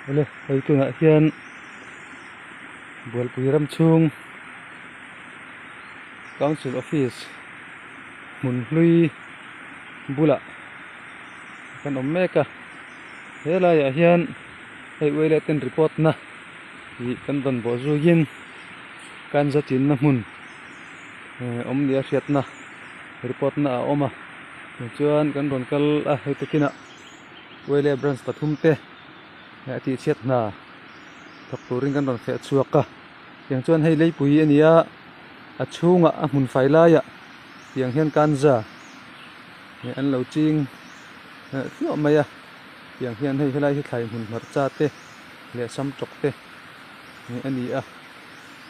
Awle hei tunah hian Bualpui ram chhung Council Office hmun hlui bulah kan awm mek a he laiah hian hei uaileh ten report na ih kan rawn bawh zuiin kanza chinna hmun awm nia hriatna report na a awm a tichuan kan rawn kal a hei takinah uaileh branch pathum te a tih chhiat hna thawk turin kan rawn feh chhuak a tiang chuan hei leipui a ni a a chhungah a hmun fai laiah tiang hian kanza an lo ching hluah mai a tiang hian hei helai hi thlai hmun hmarcha te leh sam tawk te a ni a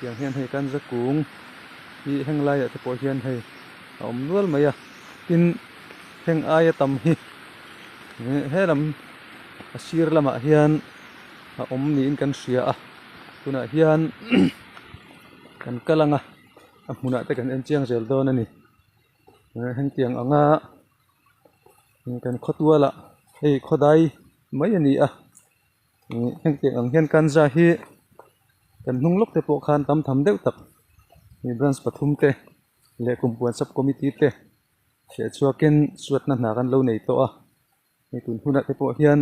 tiang hian hei kanza kung hi heng laiah te pawh hian hei a awm nual mai a tin heng aia tam hi he lam a sir lamah hian a awm niin kan hria a tunah hian kan kal ang a a hmunah te kan en chiang zel dawn a ni hengtiang anga kan khawtualah hei khawdai mai a ni a hengtiang ang hian kanza hi kan hnung lawk te pawh khan tam tham deuh tak branch pathum te leh kumpuan sub committee te hreh chhuakin suatna hna kan lo nei tawh a hei tun hunah te pawh hian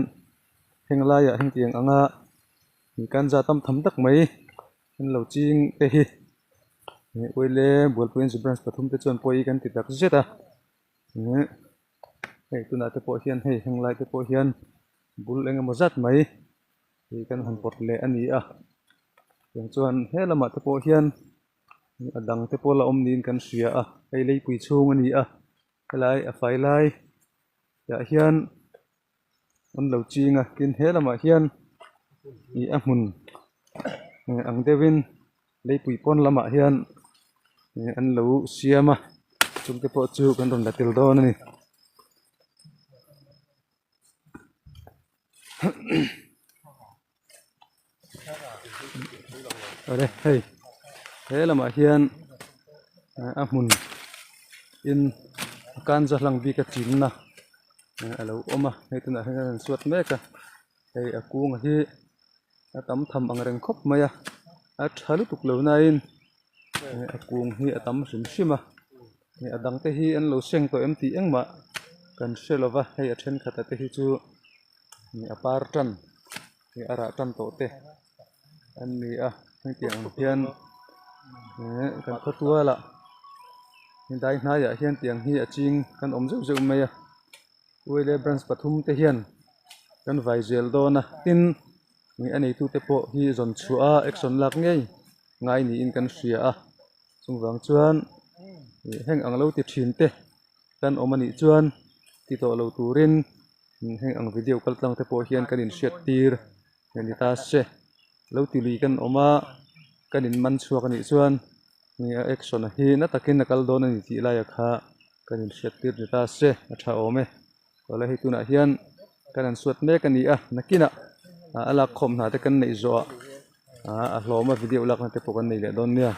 heng laiah hengtiang anga kanza tam tham tak mai an lo ching te hi uile bualpui an branch pathum te chuan pawi kan ti tak zet a hei tunah te pawh hian hei heng lai te pawh hian bul eng emaw zat mai hi kan han pawt leh a ni a tiang chuan he lamah te pawh hian a dang te pawh la awm niin kan hria a hei leipui chhung a ni a helai a fai lai tah hian an lo ching a tin he lamah hian ih a hmun ang deuhin leipui pawn lamah hian ih an lo siam a chung te pawh chu kan rawn la tel dawn a ni. Awle hei he lamah hian a hmun in a kanza hlang bik a chinna a lo awm a hei tunah hian an suat mek a hei a kung hi a tam tham ang reng khawp mai a a tha lutuk lo nain a kung hi a tam hrim hrim a a dang te hi an lo seng tawh em tih engmah kan hre lo va hei a thenkhat a te hi chu a par tan ih a rah tan tawh te an ni a hetiang ang hian eh kan khawtualah dai hnaiah hian tiang hi a ching kan awm zeuh zeuh mai a uaile branch pathum te hian kan vai zel dawn a tin a neitute pawh hi zawn chhuah a action lak ngei ngai niin kan hria a chuvang chuan ih heng ang lo ti thin te kan awm anih chuan ti tawh lo turin heng ang video kal tlang te pawh hian kan inhriat tir a ni ta se lo ti lui kan awm a kan in man chhuak anih chuan a action hi na takin a kal dawn a ni tih laia kha kan inhriat tir ni ta se a tha awm e awle hei tunah hian kan han suat mek a ni a nakinah a lak khawm hna te kan neih zawh ah a hlawm a video lakna te pawh kan nei leh dawn nia.